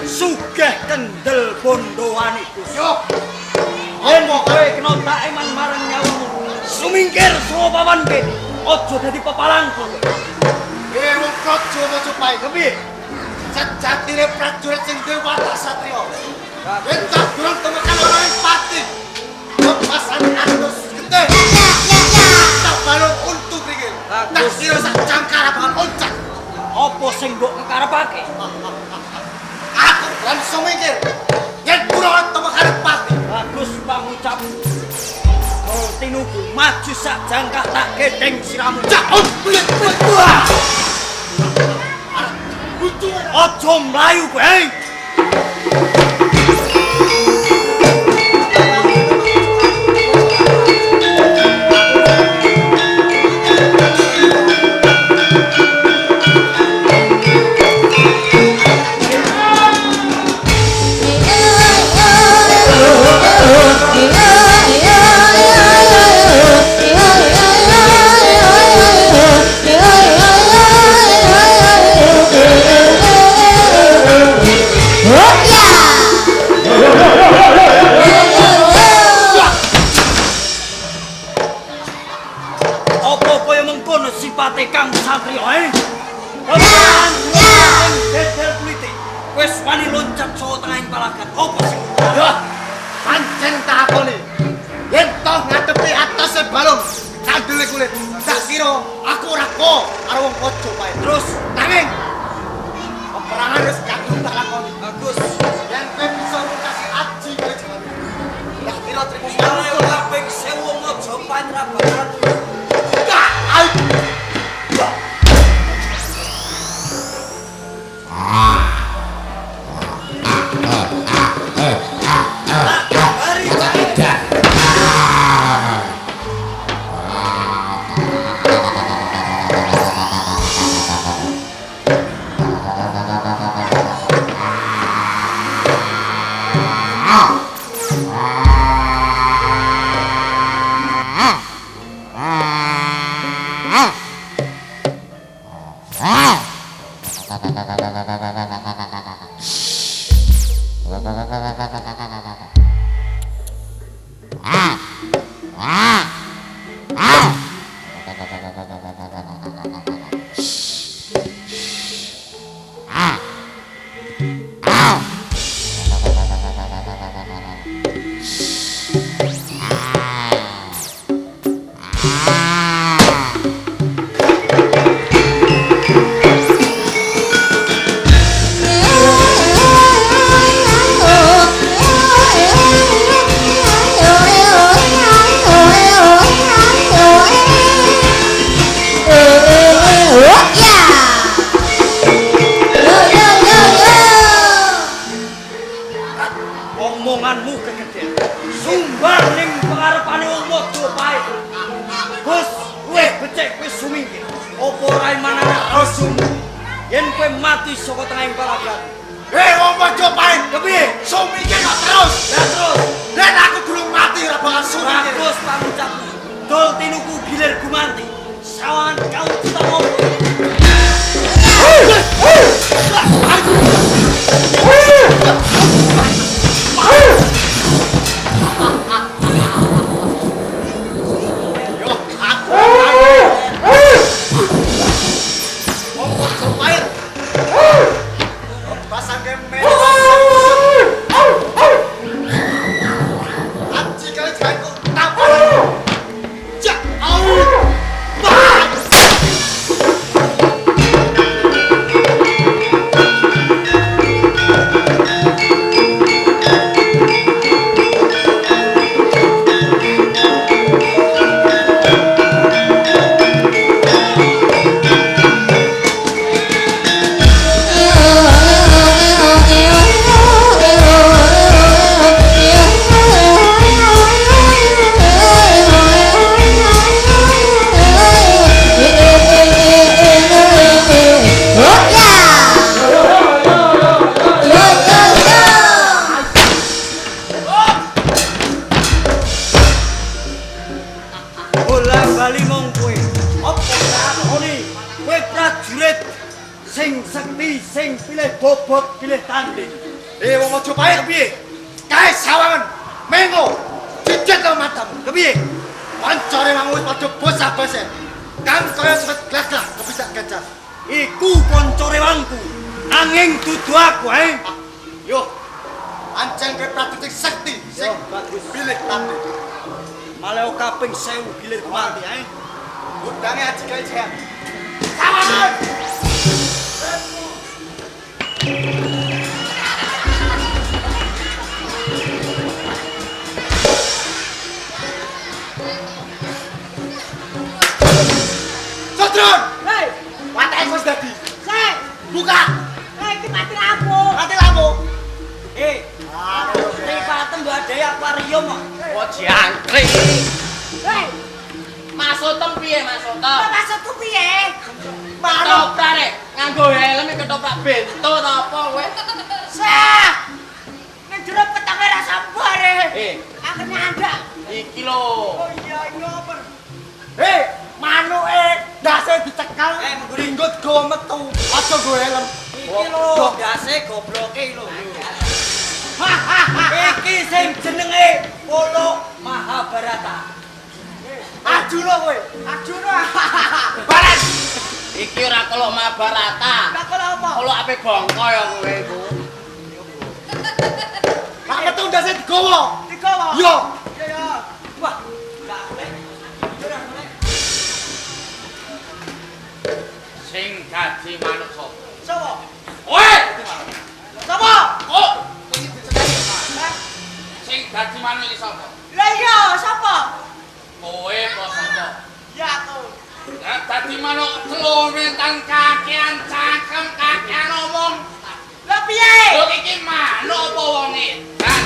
Sugih kendel bondowani Gus. Yo. Yen kowe kena tak eman marang nyawamu. Sumingkir saka papan kene. Aja dadi pepalangku kowe. Wong Praja Majapahit. Kepiye? Sejatine prajurit sing duwe watak satriya. Yen tak durung temekan ana ing pati. Lepasan atus getih. Tak balung untu mriki. Tak sira sak cangkar bakal oncak. Apa sing mbok kekarepake? Aku lan sumingkir. Yen durung temekan pati. Bagus pangucapmu. Kol tinuku maju sak jangkak tak gedeng siramu. Cak. Aja mlayu kowe. Apa kaya mengkono sipate Kang Satrio, eh? Peperangan dedel kulite. Wis wani loncat saka tengahing palagan. Apa sing Yo, pancen tak akoni. Yen toh ngadepi atase balung kandele kulit, tak kira aku ora ko karo wong Majapahit. Terus Nanging peperangan wis kadung tak lakoni. Bagus. Yen kowe bisa ngungkasi aji kowe jalan. Tak kira trimo Soale kaping 1000 wong Majapahit ra bakalan hari wae. Omonganmu kegedean. Sumbar ning pengarepane wong Majapahit. Gus, luwih becik kowe sumingkir. Apa ora iman anak rasulmu? Yen kowe mati saka tengahing palagan. Wong Majapahit, Kepiye? sumingkir kok terus. Lah terus Yen aku durung mati ora bakal sumingkir. Bagus pangucapmu. Dol tinuku gilir gumanti. Sawangan kau cita ngopo. Yo, aku Wong Majapahit. Pasangke men. Sejatine wong Majapahit Kepiye? Kae sawangan mengo jejeg karo matamu. Kepiye? Kancane mang wis padha bosah-bosah. Kang kaya sepet glas-glas kepisak gajah. Iku kanca rewangku. Nanging dudu aku, eh. Yo. Ancen kowe prajurit sing sekti sing bagus. Bilih tandhe. Maleo kaping 1000 gilir mati, eh. Udange aji gawe jehan. Sawangan. Sodron! Hei, Watake wis dadi. sik. Buka. Hei, iki mati lampu. Mati lampu. Eh, mripatem mbok adahi akuarium kok. Kok jangkrik. Hei, Maksudem piye maksudem? kok maksudku piye? Ketoprak rek, nganggo helm ketoprak bento ta apa kowe? Sah. Ning jero petange ra sabar e. Eh, Aku nyandak. iki lho. Oh iya, iki apa? Hei, manuke ndase dicekal, Eh, mengguri. dinggut go metu. Aja go helm. Iki lho, ndase gobloke lho. Iki sing jenenge Polo Mahabharata. Arjuna kowe. Arjuna. Baran. Iki ora kolok Mahabharata. Lah kok apa? Kolok ape bongko ya kowe iku. Mak metu ndase digowo. Digowo. Yo. Iya ya. Wah, gak boleh. Ora boleh. Sing dadi manuk sapa? Sopo? Kowe! Sopo? Kok sing dadi manuk iki sapa? Lah iya, sapa? Kowe apa sapa? Ya aku. Lah dadi manuk celometan kakean cangkem kakean omong. Lah piye? Lho iki manuk apa wong edan?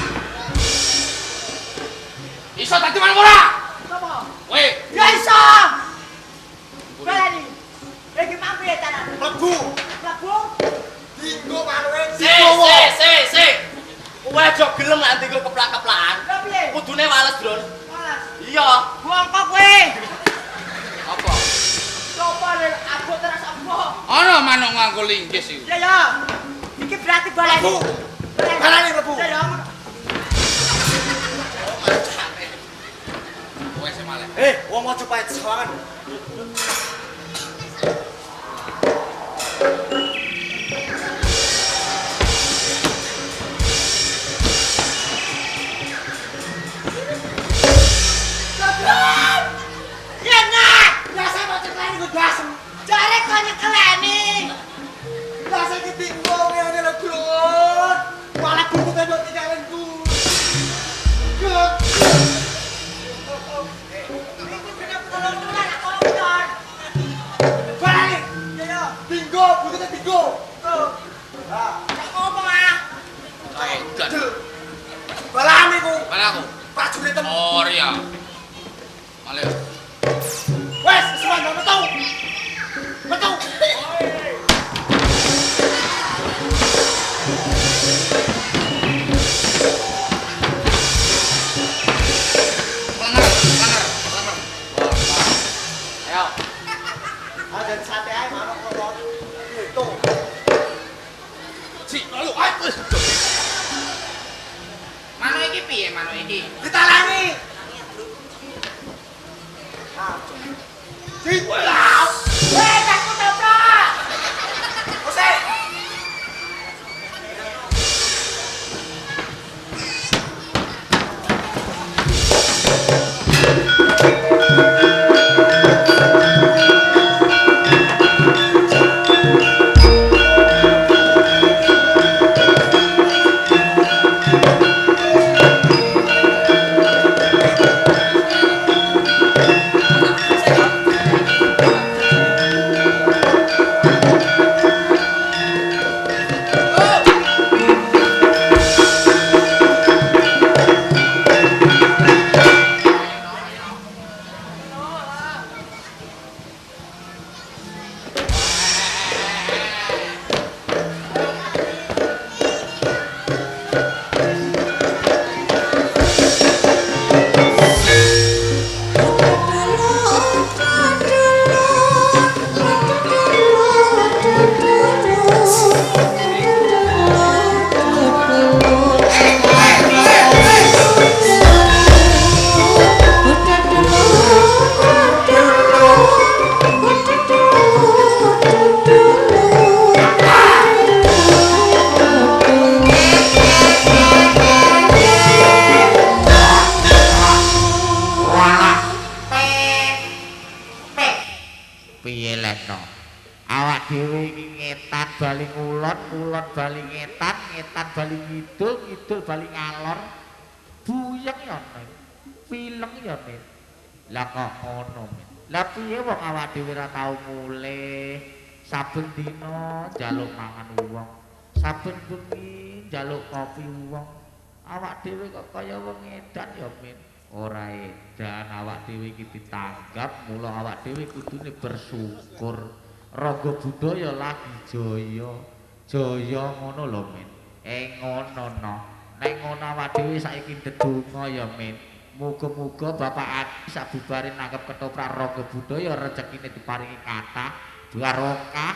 Iso dadi manuk ora? Sopo? Kowe Ya iso. Baleni. Iki mang piye carane? Mlebu. Mlebu. Dinggo manuke Si, digowo. si, si, si. Kowe aja gelem lak dinggo keplak-keplakan. Lah piye? Kudune wales, Dron. Wales. Iya. Bongkok kowe. Apa? Sopo lho abot terus apa? Ana manuk nganggo linggis iku. Ya ya. Iki berarti baleni. Mlebu. Baleni mlebu. Ya ya. Kowe sing maleh. Eh, wong Majapahit sawangan. Ya nah. Ndase kok cekleni nggo dasem. Jare kok nyekeleni. Ndase iki dinggo ngene lho, Dron. Malah buntute mbok tingalen ku. Gek. Iki bener tolong-tolong aku koruptor. Baleni. Ya ya. Dinggo, buntute dinggo. Tuh. Lah, Tak ngomong ah. Edan. del. Balani ku. Mana aku? Prajurit tem. Oh iya. Maleh. Wes, suwan metu. Metu. Lenger, lenger, lenger. Ayo. Ada sate ae manuk kok. Itu. Si, lalu ayo wis. Manuk iki piye manuk iki? Ditalangi. Di. Hei, aku tabrak. Ose. ngulon, ngulon bali ngetan, ngetan bali ngidul, ngidul bali ngalor. Buyeng ya, Min. Pileng ya, Min. Lah kok ngono, Min. Lah piye wong awak dhewe ora tau mulih. Saben dina njaluk mangan wong. Saben bengi njaluk kopi wong. Awak dhewe kok kaya wong edan ya, Min. Ora edan, awak dhewe iki ditanggap, mula awak dhewe kudune bersyukur. Raga budaya lagi jaya. Jaya ngono lho, Min. Ngono no. Nek ngono awak dhewe saiki ndedonga ya, Min. Muga-muga Bapak Adi sabubare nanggep ketoprak Raga Budaya rezekine diparingi kathah, barokah.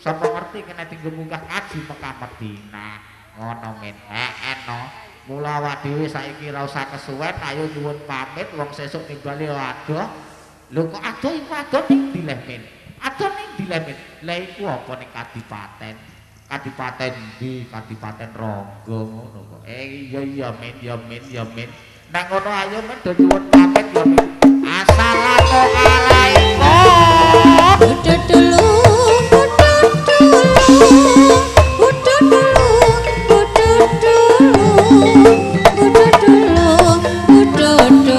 Sapa ngerti kena tinggo munggah kaji Mekah Madinah. Ngono, Min. Heeh no. Mula awak dhewe saiki ora usah kesuwen, ayo nyuwun pamit wong sesuk nimbali adoh. Lho kok adoh iku adoh ning ndi leh, Min? Adoh ning ndi leh, Min? Lah iku apa ning kadipaten? Kadipaten ndi? Kadipaten Rangga ngono kok. Iya iya, Min, ya Min, ya Min. Nek ngono ayo Min do nyuwun pamit ya, Min. Assalamualaikum. Udah dulu, udah dulu, udah dulu, udah dulu, udah dulu, udah dulu,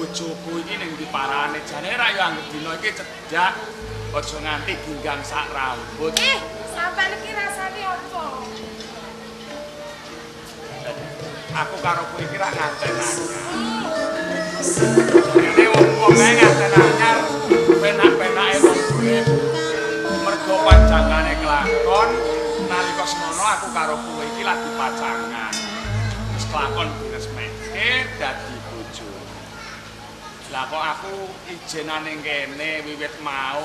Bojoku iki ning diparane jane ra yo anggep dina iki cedhak aja nganti ginggang sak rambut. Sampeyan iki rasane apa? Aku karo kowe iki ra nganten anyar. Jarene wong-wong ae nganten anyar penak-penake wong urip. Mergo panjangane kelakon nalika semono aku karo kowe iki lagi pacangan. Wis kelakon diresmeke dadi bojo. Lah kok aku ijenane kene wiwit mau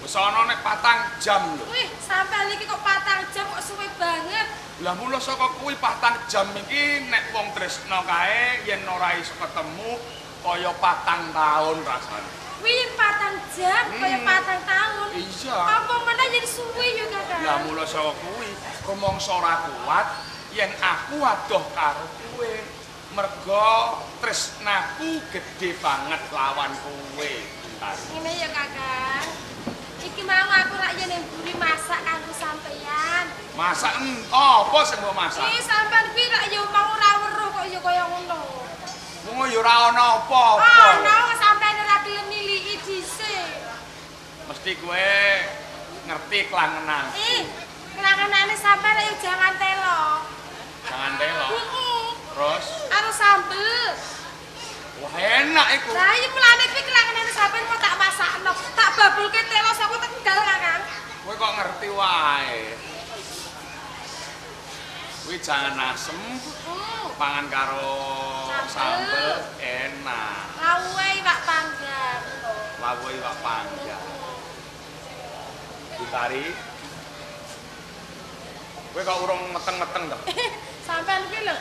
wis ana nek 4 jam lho. Wih, sampeyan iki kok 4 jam kok suwe banget. Lah mula saka kuwi 4 jam iki nek wong tresna kae yen ora iso ketemu kaya 4 tahun rasane. Kuwi yen 4 jam kaya 4 tahun. Iya. Apa meneh yen suwe ya, Kakang? Lah mula saka kuwi rumangsa ora kuat yen aku adoh karo kowe. Mergo tresnaku gedhe banget lawan kowe. Ngene ya, Kakang. Iki mau aku rak yen mburi masak kanggo sampeyan. Masak apa sing mbok masak? Iki sampean kuwi rak ya mau ora weruh kok ya kaya ngono. Wong ya ora ana apa-apa. Ana sampean ora gelem niliki dhisik. Mesti kowe ngerti klangenan. Klangenane sampean ya jangan telo. Jangan telo. Heeh. Terus karo sambel. Wah, enak iku. Lah iya mulane kuwi klangenane sampean kok tak masakno. Tak babulke telo saka Tegal, Kakang. Kowe kok ngerti wae. Kuwi jangan asem. Pangan karo sambel enak. Lawuhe iwak panggang. Lawuhe iwak panggang. Ditari. Kowe kok urung meteng-meteng to? Sampean kuwi lho.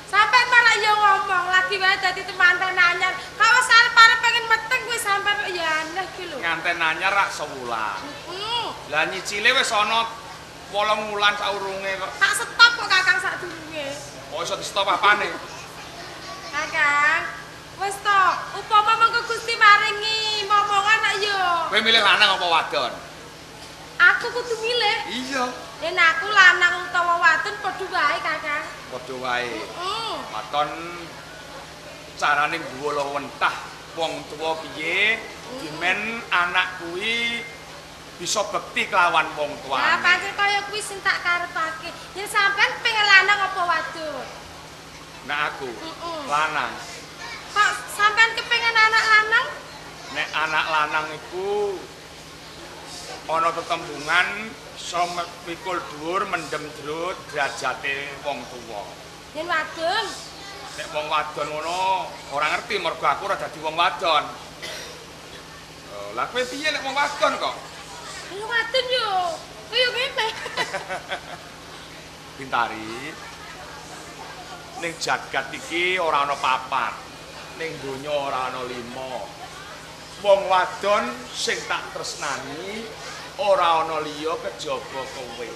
Sampeyan malah ya ngomong lagi wae dadi temanten anyar. Kok wis arep-arep pengen meteng kuwi sampean kok ya aneh ki lho. Nganten anyar rak sewulan. Heeh. Lah nyicile wis ana 8 wulan saurunge kok. Tak stop kok Kakang sadurunge. Kok iso di-stop apane? Kakang, wis to, upama mengko Gusti maringi momongan rak yo. Kowe milih lanang apa wadon? Aku kudu milih. Iya. Yen aku lanang utawa wadon padha wae, Kakang. Padha wae. Heeh. Waton carane mbuwala wentah wong tuwa piye dimen anak kuwi bisa bekti kelawan wong tuane. Lah pancen kaya kuwi sing tak karepake. Yen sampean pengen lanang apa wadon? Nek aku lanang. Kok sampean kepengin anak lanang? Nek anak lanang iku ana tetembungan iso mikul dhuwur mendem jero derajate wong tuwa. Yen wadon? Nek wong wadon ngono ora ngerti mergo aku ora dadi wong wadon. Lah kowe piye nek wong wadon kok? Wong wadon yo kaya ngene. Bintari. Ning jagat iki ora ana papat. Ning donya ora ana lima. Wong wadon sing tak tresnani ora ana liya kejaba kowe.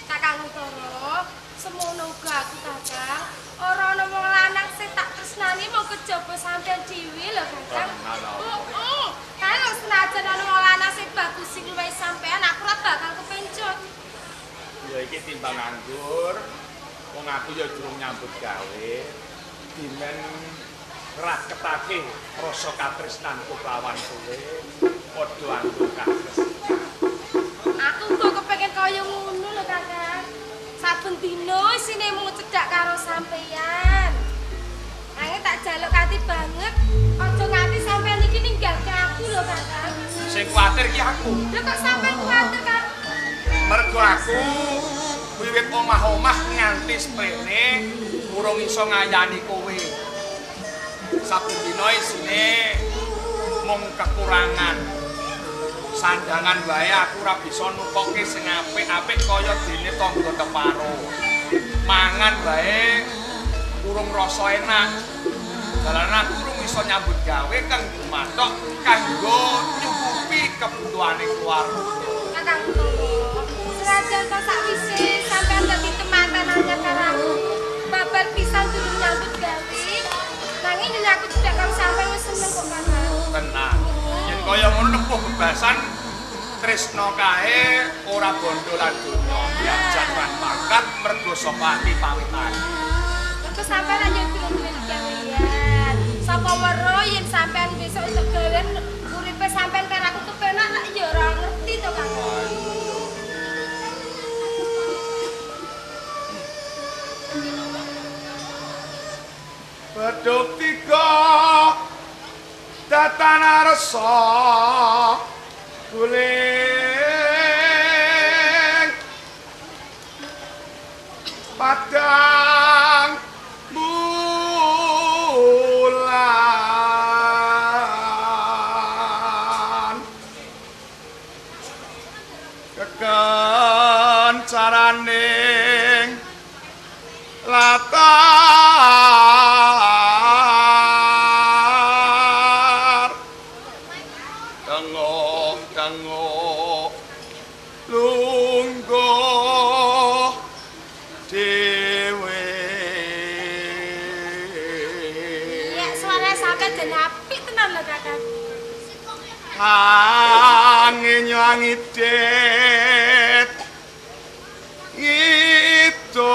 Kakang Utara, semono uga aku Kakang. Ora ana wong lanang sing tak tresnani mung kejaba sampeyan dhewe lho Kakang. Heeh. Kae lho senajan ana wong lanang sing bagus sing luwih sampeyan aku ora bakal kepencut. Ya iki timbang nganggur, wong aku ya durung nyambut gawe. Dimen raketake rasa katresnanku lawan kowe, padha anggo katresnan. Aku uga kepengin kaya ngono lho Kakang. Saben dina isine mung cedhak karo sampeyan. Angin tak jaluk kanthi banget, aja nganti sampeyan iki ninggalke aku lho Kakang. Sing kuwatir ki aku. Lho kok sampeyan kuwatir Kang? Mergo aku wiwit omah-omah nganti sprene urung iso ngayani kowe. Saben dina isine mung kekurangan. Sandangan wae aku ora bisa nukokke sing apik-apik kaya dene tangga teparo. Mangan wae urung rasa enak. Dalan aku urung iso nyambut gawe kang gumathok kanggo nyukupi kebutuhane keluarga. Kakang Utara, senajan to sakwise sampeyan dadi temanten anyar karo aku, babar pisan durung nyambut gawe. Nanging yen aku cedhak karo sampeyan wis seneng kok Kakang. Tenang. Yen kaya ngono nepuh bebasan tresna kae ora bondo lan donya diajar lan pangkat mergo saka ati pawitane. Mergo sampeyan yo durung duwe gawean. Sapa weruh yen sampeyan besok entuk gawean uripe sampeyan karo aku kepenak lak ya ora ngerti to Kakang. Beduk tiga datan rasa guling padang bulan kekencaraning latar tengok-tengok lungguh dhewe. Iya, suara sampeyan jan apik tenan lho Kakang. Angin nyangidet ngidul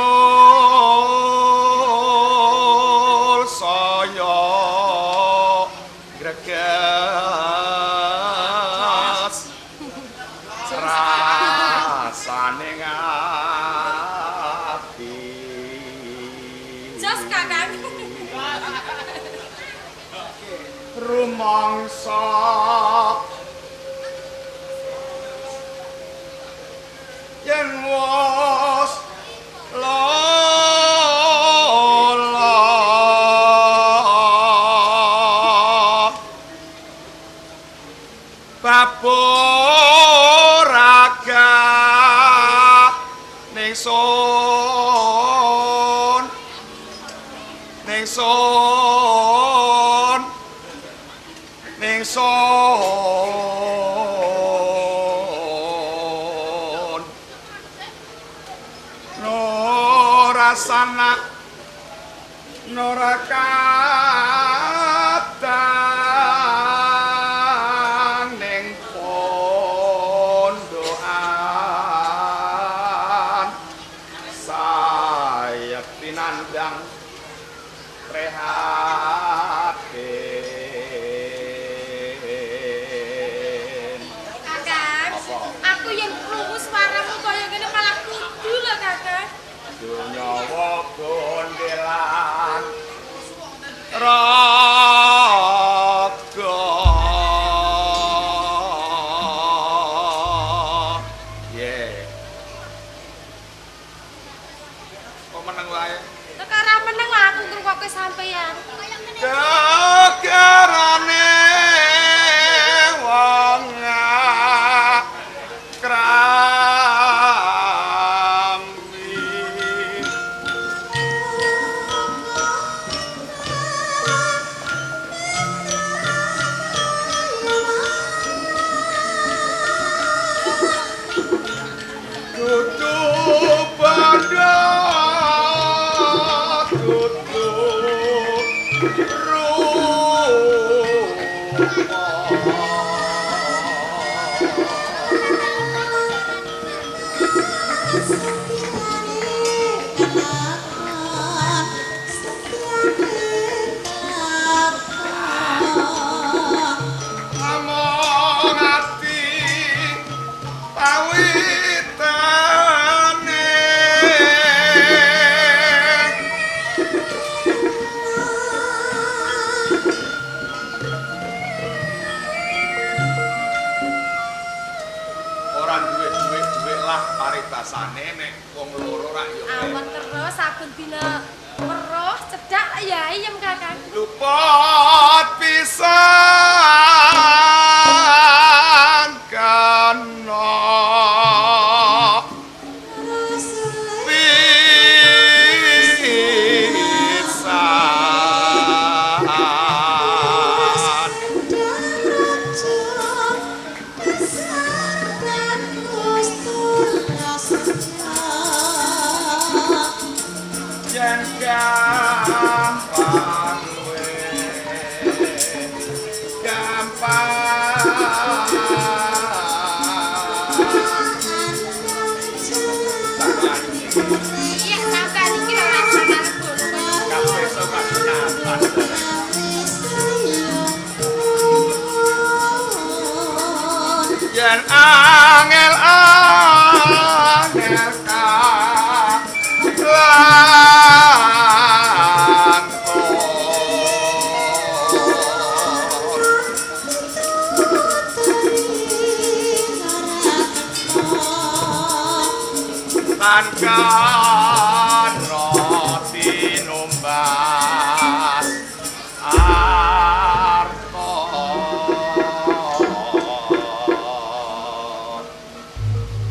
saya greges rasane ati. Jos Kakang. Rumangsa yen wis lala baboraga ningsun ningsun ningsun nora sana nora kadang ning pondokan sayekti nandang prihatin. Kakang, Apa? Mawa gondelan raga. Ye. Kok meneng wae? Kok ora meneng aku ngrungokke sampeyan. Gegerane wong krami. Dudu bandha dudu rupa. Among ati pawitane ora duwe duwe-duwe lah paribasane nek wong loro rak ya Awan terus saben dina weruh cedhak ya ayem Kakang. Luput pisan kana pisan. Yen gampang wis gampang. Iya sampean iki lho rasane bono kaya Kabeh iso kasunatan. Yen angel angel kalangkor. Tan kana tinumbas arta.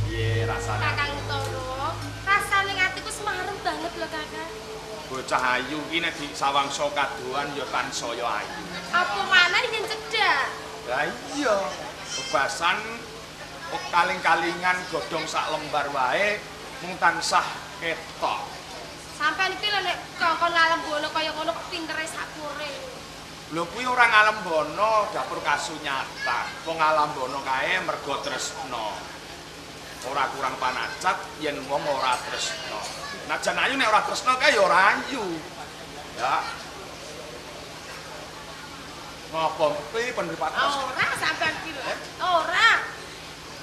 Piye rasane? Kakang Utara, rasane atiku semarem banget lho Kakang. Bocah ayu iki nek disawangsa kadohan ya tansaya ayu. Apa maneh yen cedhak? Lah iya, bebasan kaling-kalingan godhong sak lembar wae mung tansah ketok. Sampeyan iki lho nek kongkon ngalembono kaya ngono kok pintere sakpure. Lho kuwi ora ngalembono dapur kasunyatan. Wong ngalembono kae mergo tresna. Ora kurang panacat yen wong ora tresna. Najan ayu nek ora tresna kae ya ora ayu. Ya. Ngopo kuwi penripat? Ora sampeyan iki lho. Ora.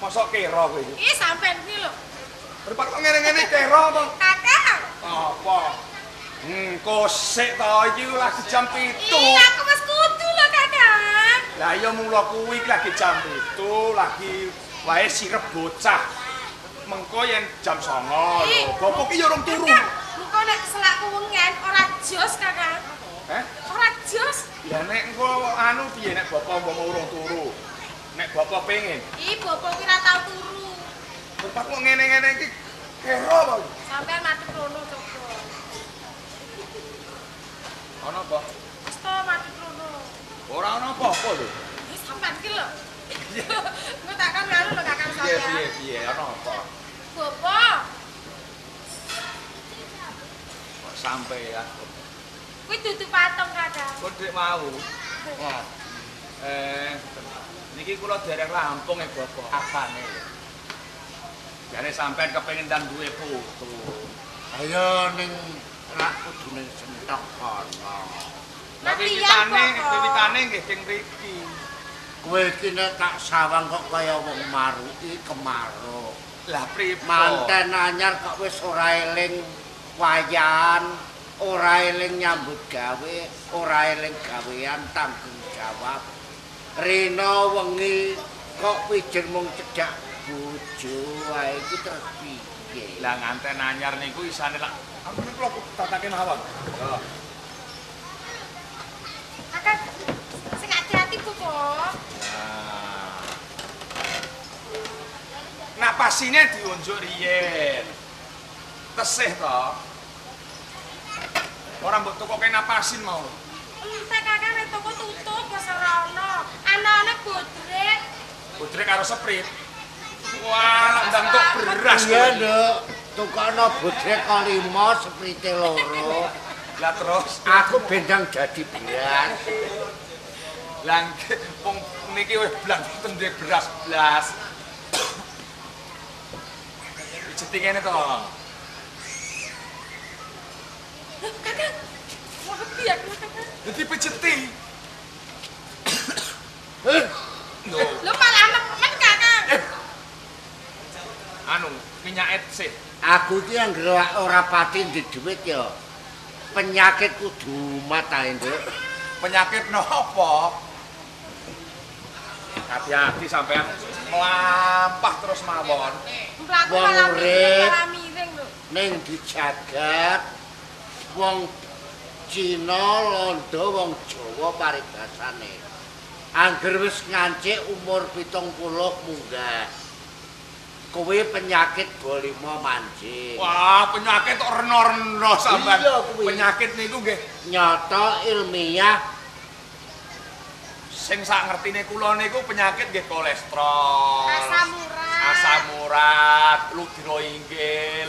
Mosok kira kowe iki? Ih sampeyan iki lho. Mripat kok ngene-ngene kira apa? Kakang. Apa? Engko sik to iki lagi jam 7. Ih aku wis kudu lho Kakang. Lah iya mula kuwi iki lagi jam 7, lagi wae sirep bocah. Mengko yen jam 9 lho. Bapak ki ya urung turu. Mengko nek selakku wengen ora jos Kakang. Heh? Ora jos. Lah nek engko anu piye nek bapak umpama urung turu? Nek bapak pengen. Ih bapak ki ora tau turu. Bapak kok ngene-ngene iki kero apa iki? Sampeyan madhep rono coba. Ana apa? Wis to madhep rono. Ora ana apa-apa lho. Wis sampean ki lho. Engko tak kan anu lho Kakang sampean. Piye piye ana apa? Bapak. Kok sampeyan? Kuwi dudu patung Kakang. Kok dik mau. Wah. Niki kula dereng rampung e Bapak. Apane? Jane sampean kepengin ndang duwe putu. Ayo ning rak kudune sentok kono. Lah wiwitane nggih teng mriki. Kowe iki nek tak sawang kok kaya wong maruki kemaruk. Lah pripun? Manten anyar kok wis ora eling Wayahan ora eling nyambut gawe, ora eling gawean tanggung jawab. Rina wengi kok wijer mung cedhak bojo wae iki terus piye? Lah nganten anyar niku isane lak aku niku lho tatake mawon. Heeh. Kakak sing ati-ati Bapak. Nah. Napasine diunjuk riyen. Tesih to. Ora mbok tukoke napasin mau. Entek kakak nek toko tutup wis ora ono. Ana-ana bodrek. Bodrek karo seprit. Wah, ndang tok beras. Iya, Nduk. Tukokno bodrek kok 5, seprite 2. Lah terus aku bendang dadi beras. Lah wong niki wis blas tende beras blas. Pijeti kene to. Kakak. Wah, piye kakak? Dadi pijeti. Lho. Lho malah nemen kakak. Anu, minyake sih. Aku iki anggere ora pati ndek dhuwit ya. Penyakit kudu umat ae, Nduk. Penyakit napa? Hati-hati sampean mlampah terus mawon. Mlaku malah miring lho. Ning dijagat wong Cina, Londo, wong Jawa paribasane. Angger wis ngancik umur 70 munggah. Kowe penyakit bolimo mancing. Wah, penyakit kok rena-rena sampean. Penyakit niku nggih nyata ilmiah. Sing sak ngertine kula niku penyakit nggih kolesterol, asam urat, asam urat, ludira inggil.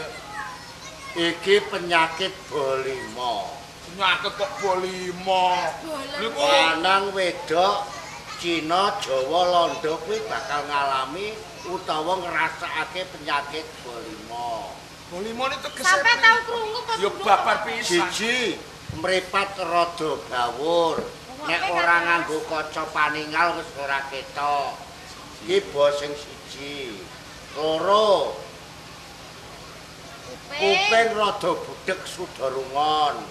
Iki penyakit bolimo. Penyakit kok bolimo. Niku lanang wedok Cina, Jawa, Londo kuwi bakal ngalami utawa ngrasakake penyakit bolimo. Bolimo niku tegese sampe tau krungu kok. Ya babar pisan. Siji, mripat rada gawur. Nek ora nganggo kaca paningal wis ora ketok. Iki bo sing siji. Loro, kuping rada budhek sudarungon.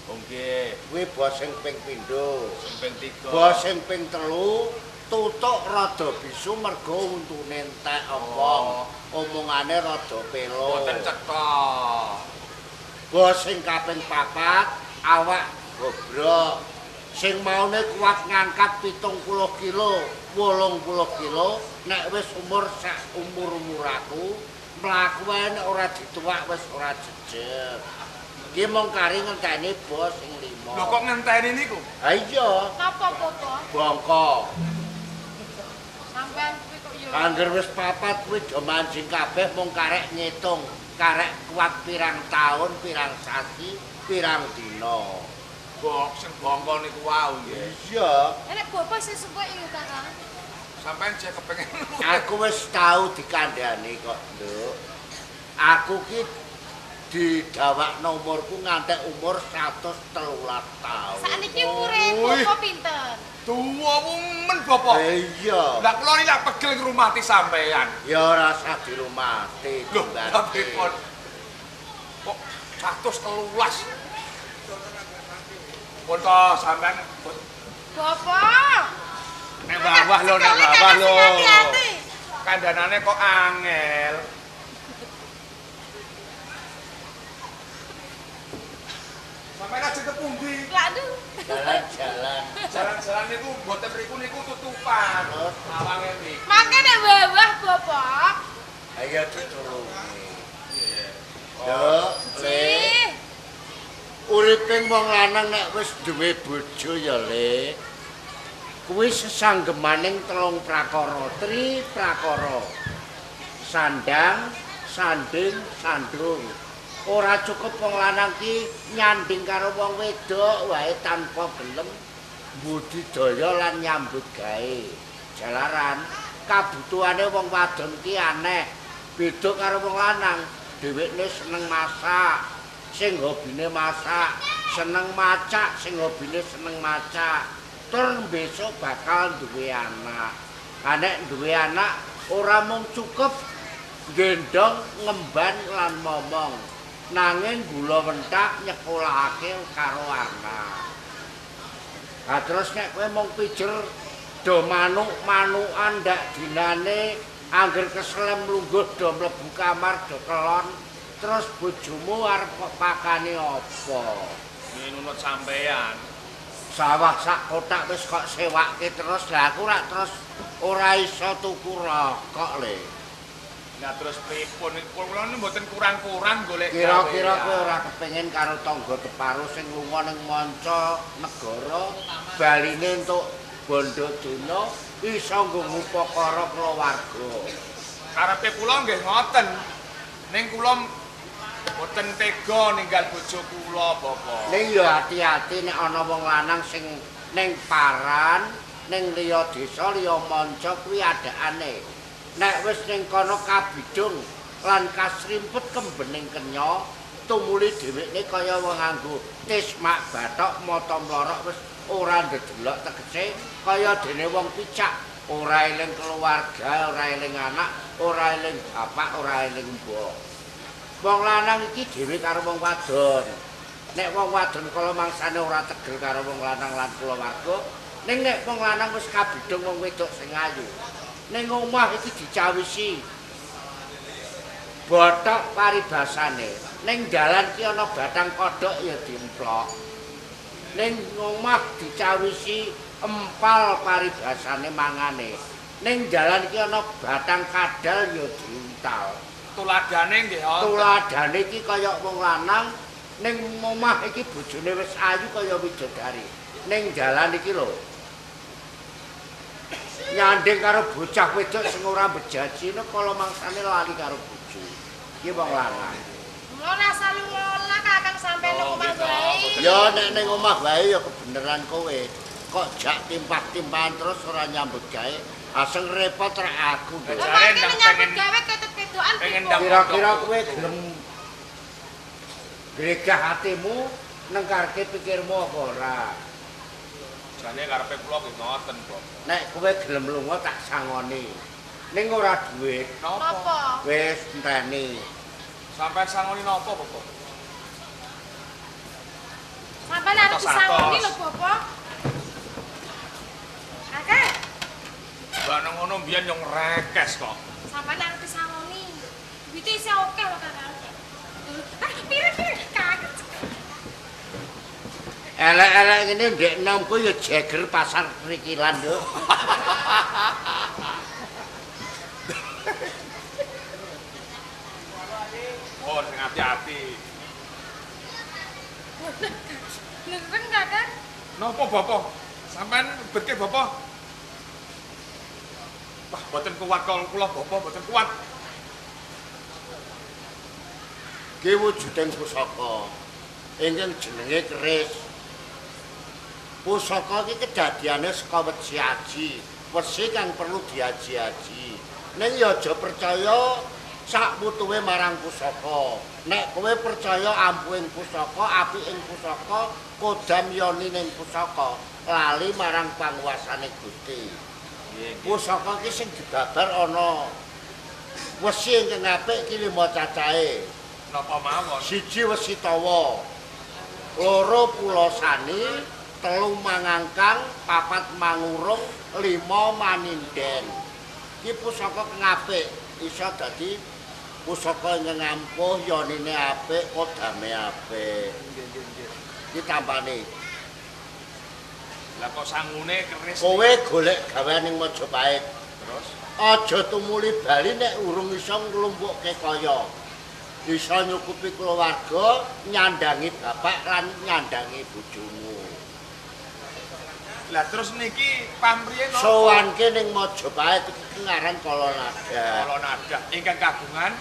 Nggih. Kuwi bo sing ping pindho. Sing ping 3. Bo sing ping 3 tutuk rada bisu mergo untune entek omong. Omongane rada pelo. Mboten cetha. Bo sing kaping 4 awak gobrok. Sing maune kuat ngangkat 70 kilo, 80 kilo, nek wis umur sak umur-umur aku, mlaku wae nek ora dituwak wis ora jejeg. Iki mung kari ngenteni bos sing 5. Lho kok ngenteni niku? Ha iya. Napa bapak? Bongko. Sampean kuwi kok ya. Angger wis 4 kuwi do mancing kabeh mung karek ngitung, karek kuat pirang taun, pirang sasi, pirang dina. Bok sing bongko niku wau nggih. Iya. Nek bapak sing suwek iki Kakang. Sampeyan jek kepengin. Aku wis tau dikandhani kok, Nduk. Aku ki didawakno umurku ngantek umur 113 taun. Sakniki umure bapak pinten? Tuwa men bapak. Iya. Lah kula niki lak pegel ngrumati sampeyan. Ya ora usah dirumati. Lho, pripun? Kok 113? Pun to sampean Bapak. Nek bawah lho, nek bawah lho. Kandhanane kok angel. Sampeyan ajeng kepundi? Lha jalan-jalan. Jalan-jalan niku mboten mriku niku tutupan. Awange mriki. Mangke nek bawah Bapak. Ayo ditulungi. Nduk, Le. Uriping wong lanang nek wis duwe bojo ya, Le. Kuwi sesanggemaning 3 prakara, tri prakara. Sandang, sanding, sandung. Ora cukup wong lanang ki nyanding karo wong wedok wae tanpa gelem budidaya lan nyambut gawe. Jalaran kabutuhane wong wadon ki aneh, beda karo wong lanang. Dhewekne seneng masak, sing hobine masak, seneng macak, sing hobine seneng macak. Tur besok bakal duwe anak. Ha nek duwe anak ora mung cukup gendong, ngemban lan momong. Nanging gula wentak nyekolahake karo anak. Ha terus nek kowe mung pijer do manuk-manukan ndak dinane angger keslem lungguh do mlebu kamar do kelon terus bojomu arep kok pakane apa? Nunut sampean. Sawah sak kotak wis kok sewake terus lah aku rak terus ora iso tuku rokok le. Lah terus pripun? Kula niku mboten kurang-kurang golek gawe. Kira-kira kowe ora kepengin karo tangga teparo sing lunga ning manca negara baline entuk bondo donya iso nggo ngupakara keluarga. Karepe kula nggih ngoten. Ning kula mboten tega ninggal bojo kula, Bapak. Ning ya ati-ati nek ana wong lanang sing ning paran, ning liya desa, liya manca kuwi adakane. Nek wis ning kono kabidung lan kasrimpet kembening kenya, tumuli dhewekne kaya wong nganggo tismak bathok mata mlorok wis ora ndedelok tegese kaya dene wong picak, ora eling keluarga, ora eling anak, ora eling bapak, ora eling mbok. Wong lanang iki dhewe karo wong wadon. Nek wong wadon kala mangsane ora tegel karo wong lanang lan kulawarga, ning nek wong lanang wis kabidung wong wedok sing ayu, ning omah iki dicawisi bothok paribasane. Ning dalan ki ana batang kodhok ya diemplok. Ning omah dicawisi empal paribasane mangane. Ning dalan ki ana batang kadal ya diuntal. Tuladane nggih wonten. Tuladane iki kaya wong lanang ning omah iki bojone wis ayu kaya widodari. Ning dalan iki lho nyanding karo bocah wedok sing ora bejaji kala mangsane lali karo bojo. Iki wong lanang. Ora saling ngolah Kakang sampe nang omah wae. Ya nek ning omah wae ya kebeneran kowe. Kok jak timpah-timpahan terus ora nyambut gawe. Aseng repot rek aku. Jare nyambut gawe ketut-ketukan kira-kira kowe gelem gregah atimu nengkarke pikirmu apa ora? Jane karepe kula nggih ngoten, Bapak. Nek kowe gelem lunga tak sangoni. Ning ora dhuwit. Napa? Wis enteni. Sampeyan sangoni napa, Bapak? Sampeyan arep disangoni lho, Bapak. Akeh. Mbak nang ngono mbiyen yo ngrekes kok. Sampeyan arep disangoni. Duwite isih akeh lho, Kakang. Ah, pire-pire kaget. Elek-elek ngene ndek nomku ya jeger pasar krikilan, Nduk. Oh, sing ati-ati. Ngereng, Kakang? Napa, Bapak? Sampeyan berke, Bapak? Wah, mboten kuat kok kula, Bapak, mboten kuat. Ki wujuding pusaka ingkang jenenge keris. Pusaka iki kedadiane saka wesi aji, wesi kang perlu diaji-aji. Ning ya aja percaya sak wutuhe marang pusaka. Nek kowe percaya ampuhing pusaka, apik ing pusaka, kodam yoni ning pusaka, lali marang panguwasane Gusti. Pusaka iki sing dibabar ana wesi ingkang apik iki 5 cacahe. Napa mawon? 1 wesi tawa, 2 pulosani, 3 mangangkang, 4 mangurung, 5 maninden. Iki pusaka kang apik, iso dadi pusaka ingkang ampuh, yonine apik, kodame apik. Nggih, nggih, nggih. Iki tampane. Lah kok sangune keris. Kowe golek gawean ning Majapahit. Terus aja tumuli bali nek urung iso nglumpukke kaya. Iso nyukupi keluarga, nyandangi bapak lan nyandangi bojomu. Lah terus niki pamriye napa? Sowanke ning Majapahit iki ngaran Kalanada. Kalanada ingkang kagungan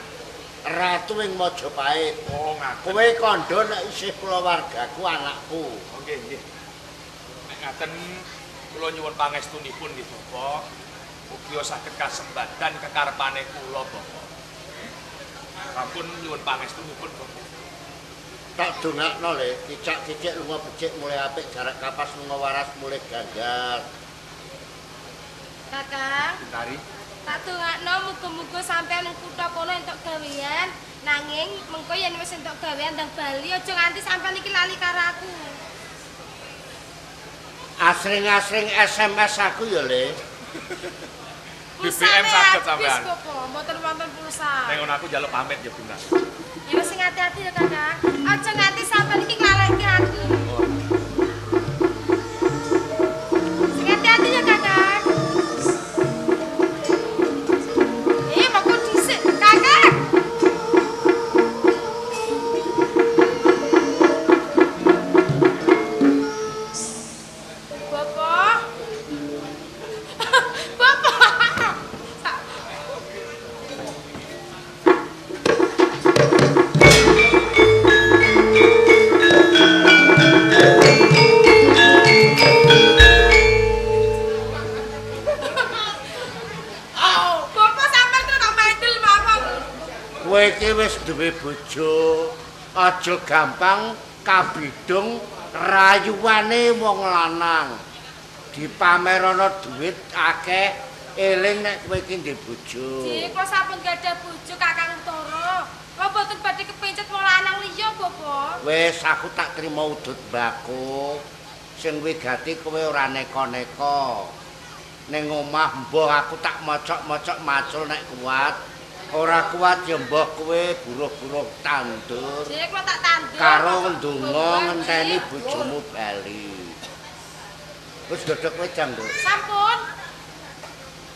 ratu ing Majapahit. Oh, ngaten. Kowe kandha nek isih kulawargaku anakku. Oh, nggih, nggih. Nek ngaten kula nyuwun pangestunipun nggih, Bapak. Mugi saged kasembadan kekarepane kula, Bapak. Sampun nyuwun pangestunipun, Bapak. Tak dongakno le, kicak-kicik lunga becik mulai apik, jarak kapas lunga waras mulai ganggar. Kakang, Bintari. Tak dongakno muga-muga sampeyan ning kutha kono entuk gawean, Nanging mengko yen wis entuk gawean ndang bali aja nganti sampean iki lali karo aku. Asring-asring SMS aku ya, Le. BBM saged sampean. Mboten wonten pulsa. Nek ngono aku njaluk pamit ya, Bintang. Ya wis sing ati-ati ya, Kakang. Aja nganti sampean iki nglaleke aku. Sing ati-ati ya, Kakang. Monggo dhisik, Kakang. Bapak. Bapak. Bapak sampean terus tak mendel mawon. Kowe iki wis duwe bojo, aja gampang kabidung rayuane wong lanang. Dipamerana duit akeh, eling nek kowe iki ndek bojo. Dik, kula sampun gadah bojo Kakang Utara. Kula mboten badhe kepencet wong lanang liya, Bapak. Wis aku tak trima udut mbako. Sing wigati kowe ora neka-neka. Ning omah mbah aku tak mocok-mocok macul nek kuat. Ora kuat ya mbah kowe buruh-buruh tandur. Dik, kula tak tandur. Karo ndonga ngenteni bojomu bali. Wis godhog wedang, Nduk. Sampun.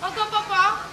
Monggo, Bapak.